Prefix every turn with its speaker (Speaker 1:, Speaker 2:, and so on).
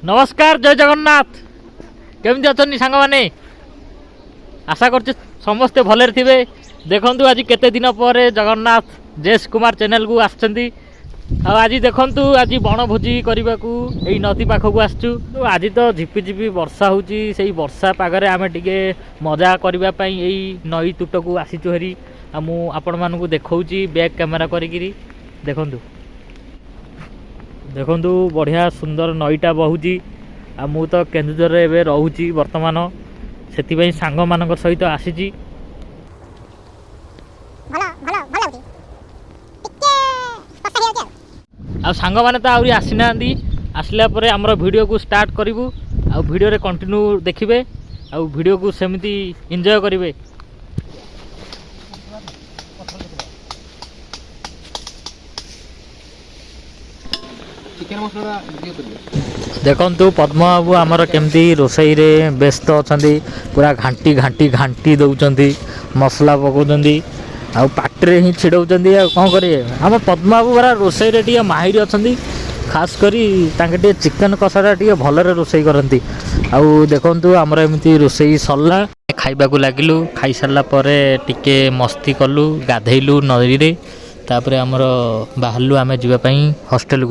Speaker 1: ନମସ୍କାର, ଜୟ ଜଗନ୍ନାଥ। କେମିତି ଅଛନ୍ତି ସାଙ୍ଗମାନେ? ଆଶା କରୁଛି ସମସ୍ତେ ଭଲରେ ଥିବେ। ଦେଖନ୍ତୁ, ଆଜି କେତେ ଦିନ ପରେ ଜଗନ୍ନାଥ ଜେସ୍ କୁମାର ଚ୍ୟାନେଲକୁ ଆସିଛନ୍ତି। ଆଉ ଆଜି ଦେଖନ୍ତୁ, ଆଜି ବଣଭୋଜି କରିବାକୁ ଏଇ ନଦୀ ପାଖକୁ ଆସିଛୁ। ଆଜି ତ ଝିପି ଝିପି ବର୍ଷା ହେଉଛି। ସେଇ ବର୍ଷା ପାଗରେ ଆମେ ଟିକେ ମଜା କରିବା ପାଇଁ ଏଇ ନଈ ତୁଟକୁ ଆସିଛୁ ହେରି। ଆଉ ମୁଁ ଆପଣମାନଙ୍କୁ ଦେଖାଉଛି ବ୍ୟାକ୍ କ୍ୟାମେରା କରିକିରି। ଦେଖନ୍ତୁ, ଦେଖନ୍ତୁ, ବଢ଼ିଆ ସୁନ୍ଦର ନଈଟା ବହୁଛି। ଆଉ ମୁଁ ତ କେନ୍ଦୁଝରରେ ଏବେ ରହୁଛି ବର୍ତ୍ତମାନ, ସେଥିପାଇଁ ସାଙ୍ଗମାନଙ୍କ ସହିତ ଆସିଛି।
Speaker 2: ଭଲ ଭଲ ଭଲ ଲାଗୁଛି, ଟିକେ ବର୍ଷା ହେଇଯାଉଛି ଆଉ।
Speaker 1: ଆଉ ସାଙ୍ଗମାନେ ତ ଆହୁରି ଆସିନାହାନ୍ତି। ଆସିଲା ପରେ ଆମର ଭିଡ଼ିଓକୁ ଷ୍ଟାର୍ଟ କରିବୁ। ଆଉ ଭିଡ଼ିଓରେ କଣ୍ଟିନ୍ୟୁ ଦେଖିବେ ଆଉ ଭିଡ଼ିଓକୁ ସେମିତି ଏନ୍ଜୟ କରିବେ।
Speaker 3: ଚିକେନ ମସଲାଟା ଦିଅ କରିବେ।
Speaker 1: ଦେଖନ୍ତୁ, ପଦ୍ମବାବୁ ଆମର କେମିତି ରୋଷେଇରେ ବ୍ୟସ୍ତ ଅଛନ୍ତି। ପୁରା ଘାଣ୍ଟି ଘାଣ୍ଟି ଘାଣ୍ଟି ଦେଉଛନ୍ତି, ମସଲା ପକାଉଛନ୍ତି ଆଉ ପାଟିରେ ହିଁ ଛିଡ଼ଉଛନ୍ତି। ଆଉ କ'ଣ କରିବେ? ଆମ ପଦ୍ମବାବୁ ପରା ରୋଷେଇରେ ଟିକେ ମାହିର ଅଛନ୍ତି। ଖାସ କରି ତାଙ୍କେ ଟିକେ ଚିକେନ୍ କଷାଟା ଟିକେ ଭଲରେ ରୋଷେଇ କରନ୍ତି। ଆଉ ଦେଖନ୍ତୁ, ଆମର ଏମିତି ରୋଷେଇ ସରିଲା, ଖାଇବାକୁ ଲାଗିଲୁ। ଖାଇସାରିଲା ପରେ ଟିକେ ମସ୍ତି କଲୁ, ଗାଧେଇଲୁ ନଦୀରେ। ତାପରେ ଆମର ବାହାରିଲୁ ଆମେ ଯିବା ପାଇଁ ହଷ୍ଟେଲକୁ।